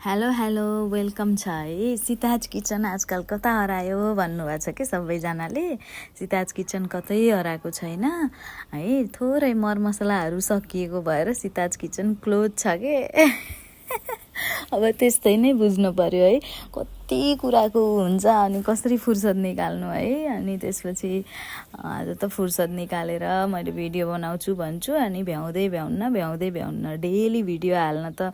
Hello hello welcome छ है। Sita's kitchen आजकल कता हरायो भन्नुभएको छ कि सबैजनाले। सीताज किचन कतै हराएको छैन है। थोरै मरमसलाहरू सकिएको भएर सीताज किचन क्लोज छ के। अब त्यस्तै नै बुझ्नु पर्यो है। कति कुराको हुन्छ अनि कसरी फुर्सद निकाल्नु है। अनि त्यसपछि आज त फुर्सद निकालेर मैले भिडियो बनाउँछु भन्छु अनि भ्याउँदै डेली भिडियो हाल्न त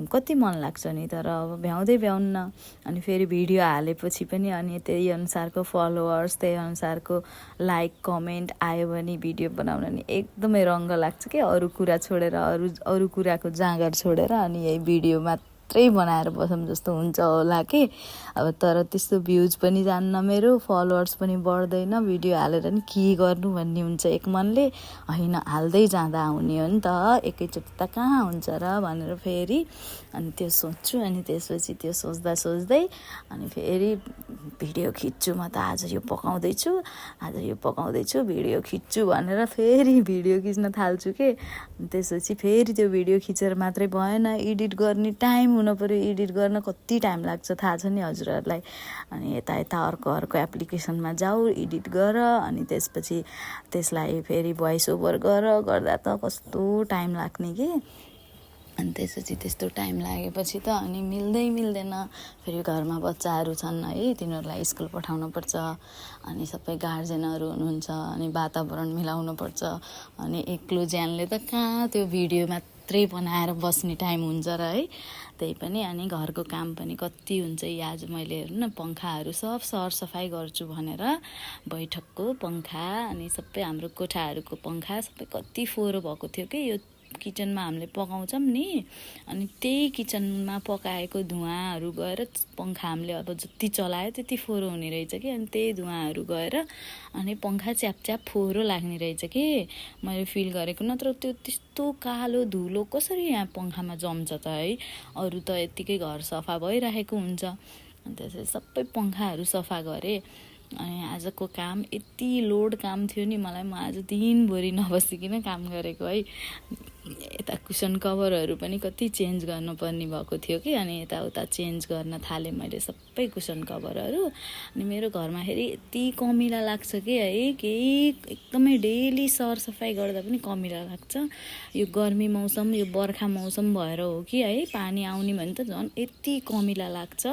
कति मन लाग्छ नि। तर अब भ्याउन्न अनि फेरि भिडियो हालेपछि पनि अनि त्यही अनुसारको फलोवर्स त्यही अनुसारको लाइक कमेन्ट आयो भने भिडियो बनाउन नि एकदमै रङ्ग लाग्छ कि। अरू कुरा छोडेर अरू कुराको जाँगर छोडेर अनि यही भिडियो मात्रै बनाएर बसौँ जस्तो हुन्छ होला कि। अब तर त्यस्तो भ्युज पनि जान्न, मेरो फलोवर्स पनि बढ्दैन। भिडियो हालेर नि के गर्नु भन्ने हुन्छ एक मनले। होइन हाल्दै जाँदा आउने हो नि त, एकैचोटि त कहाँ हुन्छ र भनेर फेरि अनि त्यो सोच्छु। अनि त्यसपछि त्यो सोच्दै अनि फेरि भिडियो खिच्छु। म त आज यो पकाउँदैछु भिडियो खिच्छु भनेर फेरि भिडियो खिच्न थाल्छु के। त्यसपछि फेरि त्यो भिडियो खिचेर मात्रै भएन, एडिट गर्ने टाइम हुनु पऱ्यो। एडिट गर्न कति टाइम लाग्छ थाहा छ नि हजुरहरूलाई। अनि यता अर्को एप्लिकेसनमा जाऊ, एडिट गर, अनि त्यसपछि त्यसलाई फेरि भोइस ओभर गर्दा त कस्तो टाइम लाग्ने कि। अनि त्यसपछि त्यस्तो टाइम लागेपछि त अनि मिल्दैन। फेरि घरमा बच्चाहरू छन् है, तिनीहरूलाई स्कुल पठाउनुपर्छ। अनि सबै गार्जेनहरू हुनुहुन्छ अनि वातावरण मिलाउनुपर्छ। अनि एक्लो ज्यानले त कहाँ त्यो भिडियो मात्रै बनाएर बस्ने टाइम हुन्छ र है। त्यही पनि अनि घरको काम पनि कति हुन्छ। आज मैले हेर्नु न पङ्खाहरू सब सरसफाइ गर्छु भनेर बैठकको पङ्खा अनि सबै हाम्रो कोठाहरूको पङ्खा सबै कति फोहोर भएको थियो कि। यो किचनमा हामीले पकाउँछौँ नि, अनि त्यही किचनमा पकाएको धुवाँहरू गएर पङ्खा हामीले अब जति चलायो त्यति फोहोर हुने रहेछ कि। अनि त्यही धुवाँहरू गएर अनि पङ्खा च्याप फोहोरो लाग्ने रहेछ कि मैले फिल गरेको। नत्र त्यो त्यस्तो कालो धुलो कसरी यहाँ पङ्खामा जम्छ त है। अरू त यत्तिकै घर सफा भइरहेको हुन्छ। अनि त्यसरी सबै पङ्खाहरू सफा गरेँ। अनि आजको काम यति लोड काम थियो नि मलाई। म आज दिनभरि नबसिकन काम गरेको है। यता कुसन कभरहरू पनि कति चेन्ज गर्नुपर्ने भएको थियो कि। अनि यताउता चेन्ज गर्न थालेँ मैले सबै कुसन कभरहरू। अनि मेरो घरमा फेरि यति कमिला लाग्छ कि है, केही एकदमै डेली सरसफाइ गर्दा पनि कमिला लाग्छ। यो गर्मी मौसम, यो बर्खा मौसम भएर हो कि है, पानी आउने भने त झन् यति कमिला लाग्छ।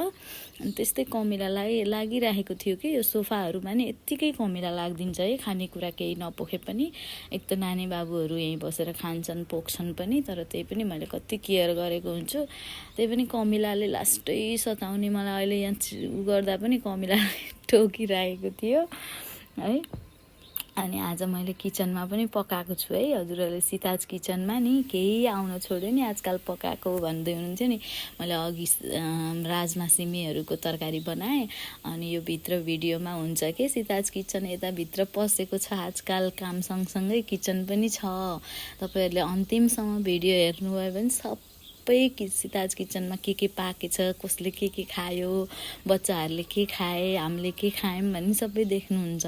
अनि त्यस्तै कमिला लागिरहेको थियो कि यो सोफाहरूमा नि यत्तिकै कमिला लागिदिन्छ है। खानेकुरा केही नपोखे पनि एक त नानी बाबुहरू यहीँ बसेर खान्छन् पोख्छन् पनि, तर त्यही पनि मैले कति केयर गरेको हुन्छु। त्यही पनि कमिलाले लास्टै सताउने मलाई। अहिले यहाँ गर्दा पनि कमिला ठोकिरहेको थियो है। अनि आज मैले किचनमा पनि पकाएको छु है। हजुरहरूले सीताज किचनमा नि केही आउन छोड्यो नि आजकल पकाएको भन्दै हुनुहुन्थ्यो नि। मैले अघि राजमा सिमीहरूको तरकारी बनाएँ। अनि यो भित्र भिडियोमा हुन्छ कि सीताज किचन यताभित्र पसेको छ आजकल। काम सँगसँगै किचन पनि छ। तपाईँहरूले अन्तिमसम्म भिडियो हेर्नुभयो भने सबै सीताज किचनमा के पाकेछ, कसले के खायो, बच्चाहरूले के खाए, हामीले के खायौँ भन्ने सबै देख्नुहुन्छ।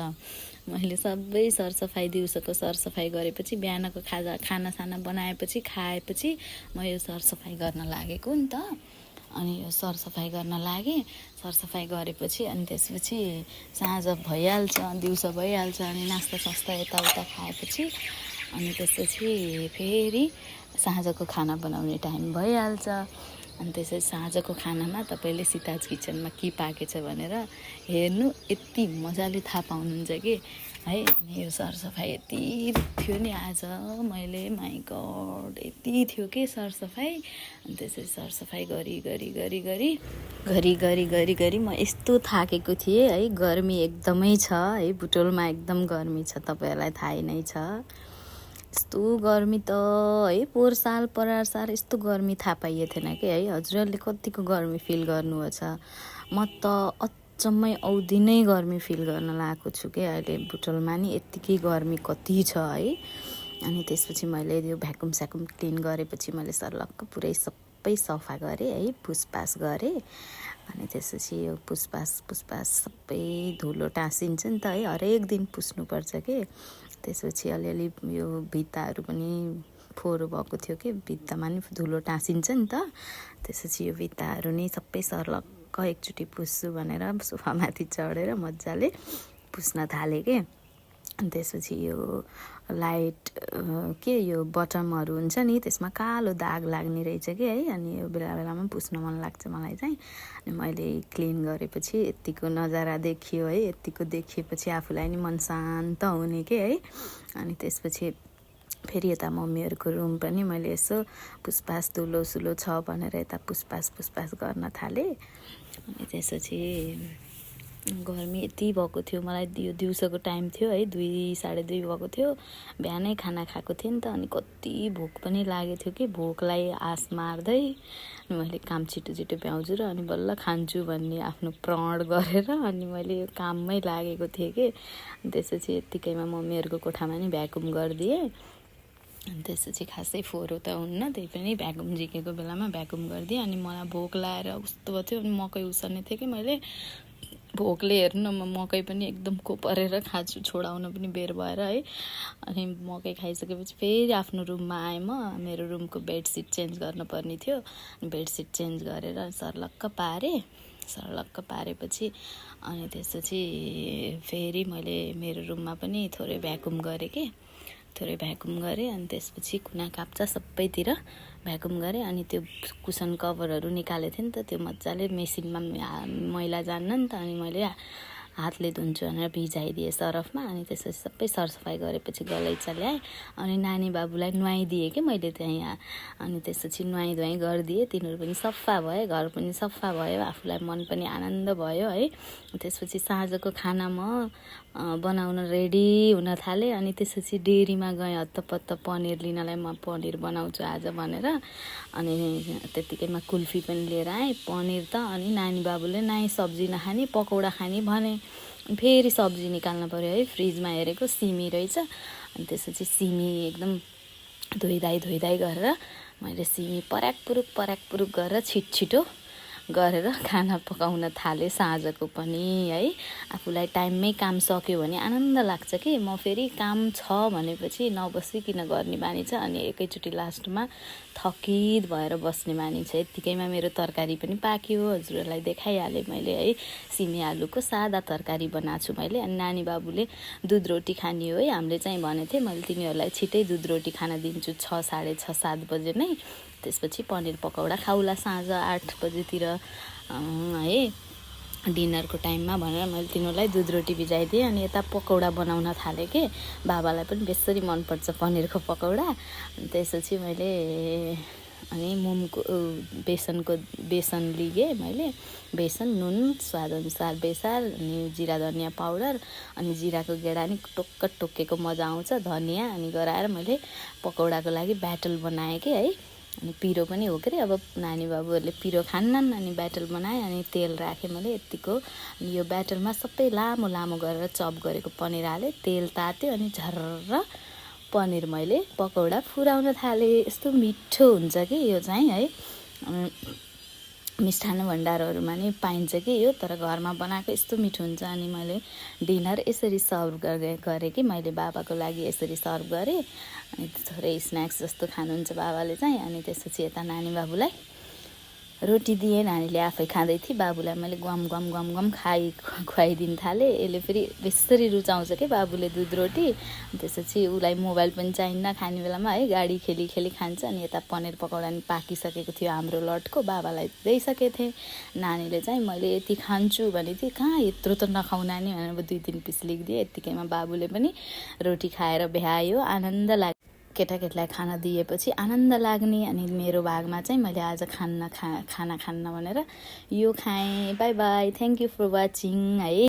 मैले सबै सरसफाइ दिउँसोको सरसफाइ गरेपछि बिहानको खानासाना बनाएपछि खाएपछि म यो सरसफाइ गर्न लागेको नि त। अनि यो सरसफाइ गर्न लागेँ। सरसफाइ गरेपछि अनि त्यसपछि साँझ भइहाल्छ, दिउँसो भइहाल्छ। अनि नास्ता यताउता खाएपछि अनि त्यसपछि फेरि साँझको खाना बनाउने टाइम भइहाल्छ। अनि त्यसपछि साँझको खानामा तपाईँले सीताज किचनमा के पाकेछ भनेर हेर्नु, यति मजाले थाहा पाउनुहुन्छ कि है। यो सरसफाइ यति थियो नि आज मैले, माई गड यति थियो कि सरसफाइ। अनि त्यसरी सरसफाइ गरी म यस्तो थाकेको थिएँ है। गर्मी एकदमै छ है, बुटोलमा एकदम गर्मी छ, तपाईँहरूलाई थाहै नै छ। यस्तो गर्मी त है पोहोर साल यस्तो गर्मी थाहा पाइए थिएन कि है। हजुरहरूले कतिको गर्मी फिल गर्नुभएको छ। म त अचम्मै औधी नै गर्मी फिल गर्न लागेको छु कि अहिले बुटोलमा नि यत्तिकै गर्मी कति छ है। अनि त्यसपछि मैले यो भ्याकुम क्लिन गरेपछि मैले सर्लक्क पुरै सबै सफा गरेँ है, पुसपास गरेँ। अनि त्यसपछि यो पुसपास सबै धुलो टाँसिन्छ नि त है, हरेक दिन पुस्नुपर्छ कि। त्यसपछि अलिअलि यो भित्ताहरू पनि फोहोर भएको थियो कि भित्तामा नि धुलो टाँसिन्छ नि त। त्यसपछि यो भित्ताहरू नि सबै सर्लक्क एकचोटि पुस्छु भनेर सोफामाथि चढेर मजाले पुस्न थालेँ के। अनि त्यसपछि यो लाइट के यो बटमहरू हुन्छ नि त्यसमा कालो दाग लाग्ने रहेछ कि है। अनि यो बेला बेलामा पुस्न मन लाग्छ मलाई चाहिँ। अनि मैले क्लिन गरेपछि यत्तिको नजारा देखियो है। यत्तिको देखिएपछि आफूलाई नि मन शान्त हुने के है। अनि त्यसपछि फेरि यता मम्मीहरूको रुम पनि मैले यसो पुसपास धुलोसुलो छ भनेर यता पुसपास गर्न थालेँ। अनि त्यसपछि गर्मी यति भएको थियो मलाई, यो दिउँसोको टाइम थियो है, 2 साढे 2 भएको थियो। बिहानै खाना खाएको थिएँ नि त। अनि कति भोक पनि लागेको थियो कि भोकलाई आस मार्दै मैले काम छिटो भ्याउँछु र अनि बल्ल खान्छु भन्ने आफ्नो प्रण गरेर अनि मैले यो काममै लागेको थिएँ कि। अनि त्यसपछि यत्तिकैमा मम्मीहरूको कोठामा नि भ्याकुम गरिदिएँ। अनि त्यसपछि खासै फोहोरो त हुन्न, त्यही पनि भ्याकुम झिकेको बेलामा भ्याकुम गरिदिएँ। अनि मलाई भोक लागेर कस्तो भएको थियो। अनि मकै उसार्ने थिएँ कि मैले, भोकले हेर्नु न म मकै पनि एकदम कोपरेर खान्छु, छोडाउन पनि बेर भएर है। अनि मकै खाइसकेपछि फेरि आफ्नो रुममा आएँ म। मेरो रुमको बेडसिट चेन्ज गर्नुपर्ने थियो। बेडसिट चेन्ज गरेर सर्लक्क पारेपछि अनि त्यसपछि फेरि मैले मेरो रुममा पनि थोरै भ्याकुम गरेँ कि, थोरै भ्याकुम गरेँ। अनि त्यसपछि कुना काप्चा सबैतिर भ्याकुम गरेँ। अनि त्यो कुसन कभरहरू निकालेको थिएँ नि त, त्यो मजाले मेसिनमा मैला जान्न नि त। अनि मैले हातले धुन्छु भनेर भिजाइदिएँ सरफमा। अनि त्यसपछि सबै सरसफाइ गरेपछि गलैँचा ल्याएँ। अनि नानी बाबुलाई नुहाइदिएँ कि मैले त्यहाँ। अनि त्यसपछि नुहाइधुवाइ गरिदिएँ, तिनीहरू पनि सफा भयो, घर पनि सफा भयो, आफूलाई मन पनि आनन्द भयो है। त्यसपछि साँझको खाना म बनाउन रेडी हुन थालेँ। अनि त्यसपछि डेरीमा गएँ हत्तपत्त पनिर लिनलाई, म पनिर बनाउँछु आज भनेर। अनि त्यत्तिकैमा कुल्फी पनि लिएर आएँ, पनिर त। अनि नानी बाबुले नाइ सब्जी नखाने पकौडा खाने भने फेरि सब्जी निकाल्नु पऱ्यो है। फ्रिजमा हेरेको सिमी रहेछ। अनि त्यसपछि सिमी एकदम धोइधाइ गरेर मैले सिमी पराक पुरुक गरेर छिटो गरेर खाना पकाउन थालेँ साँझको पनि है। आफूलाई टाइममै काम सक्यो भने आनन्द लाग्छ कि। म फेरि काम छ भनेपछि नबसिकन गर्ने बानी छ। अनि एकैचोटि लास्टमा थकित भएर बस्ने बानी छ। यत्तिकैमा मेरो तरकारी पनि पाक्यो, हजुरहरूलाई देखाइहालेँ मैले है। सिमी आलुको सादा तरकारी बनाएको छु मैले। अनि नानी बाबुले दुध रोटी खाने हो है, हामीले चाहिँ भनेको थिएँ मैले तिनीहरूलाई छिटै दुध रोटी खान दिन्छु 6, साढे 6, 7 बजे नै। त्यसपछि पनिर पकौडा खाउला साँझ 8 बजेतिर है, डिनरको टाइममा भनेर मैले तिनीहरूलाई दुध रोटी भिजाइदिएँ। अनि यता पकौडा बनाउन थालेँ कि, बाबालाई पनि बेसरी मनपर्छ पनिरको पकौडा। अनि त्यसपछि मैले अनि मोमको बेसन लिएँ मैले, बेसन, नुन, स्वादअनुसार बेसार, अनि जिरा धनियाँ पाउडर, अनि जिराको गेडा नि टोकेको मजा आउँछ, धनियाँ अनि गराएर मैले पकौडाको लागि ब्याटल बनाएँ कि है। अनि पिरो पनि हो के अरे, अब नानी बाबुहरूले पिरो खान्नन्। अनि ब्याटल बनाएँ। अनि तेल राखेँ मैले यत्तिको। अनि यो ब्याटलमा सबै लामो गरेर चप गरेको पनिर हालेँ, तेल तात्यो। अनि झर्र पनिर मैले पकौडा फुराउन थालेँ। यस्तो मिठो हुन्छ कि यो चाहिँ है। मिष्ठान्न भण्डारहरूमा नि पाइन्छ कि यो, तर घरमा बनाएको यस्तो मिठो हुन्छ। अनि मैले डिनर यसरी सर्भ गरेँ कि, मैले बाबाको लागि यसरी सर्भ गरेँ। अनि थोरै स्न्याक्स जस्तो खानुहुन्छ बाबाले चाहिँ। अनि त्यसपछि यता नानी बाबुलाई रोटी दिएँ, नानीले आफै खाँदै थिए। बाबुलाई मैले गम खुवाइदिन थालेँ। यसले फेरि बेसरी रुचाउँछ कि बाबुले दुध रोटी। त्यसपछि उसलाई मोबाइल पनि चाहिन्न खाने बेलामा है, गाडी खेली खान्छ। अनि यता पनिर पकौडा नि पाकिसकेको थियो हाम्रो लटको, बाबालाई दिइसकेको थिएँ। नानीले चाहिँ मैले यति खान्छु भने थिएँ, कहाँ यत्रो त नखाउ नानी भनेर 2-3 पिस लिइदिएँ। यत्तिकैमा बाबुले पनि रोटी खाएर भ्यायो, आनन्द लाग्यो। केटाकेटीलाई खाना दिएपछि आनन्द लाग्ने। अनि मेरो भागमा चाहिँ मैले आज खाना खान्न भनेर यो खाएँ। Bye bye, thank you for watching है।